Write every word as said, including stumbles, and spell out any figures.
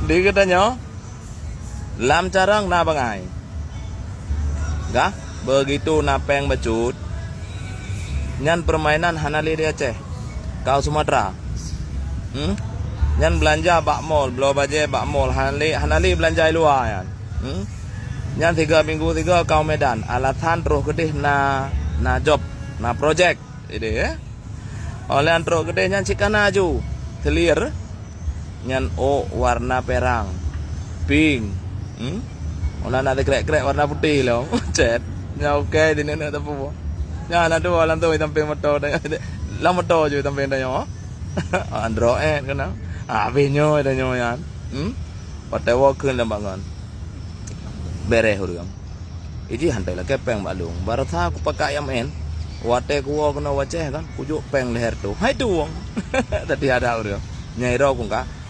Di geutanyoe, lam carông na bangai. Gah, begitu na péng bacut, nyan permainan hana lé di Aceh. Kau Sumatera. Hmm? Nyan beulanja bak mall, bloe bajée bak mall, hana lé, hana lé beulanja i luwa nyan. Hmm? Nyan tiga minggu tiga kau Medan, alasan troh keudeh na, na job, na projek. Ideh, eh? Oleh nyan troh keudeh nyan cit kana aju. Selir. Nyan ôk warna perang. Pink. Hmm? Mula na dikrek-krek warna putih lom. Cet. Nyan okey di nenek teupeu. Nyan na dua lam tu samping moto. Lam moto je samping tanyoe. Android kena. Ah, habis nyoe tanyoe nyan. Hmm? Watée woe kheun lam bangon. Bereh ureueng. Iji hantai lakée péng bak lông. Barasa kupakat I M N. Watée kuwoe keunoe u Aceh kan, kujok péng leher tu. Hai tu wong. Tadi ada ureueng. Nyai ro kungka.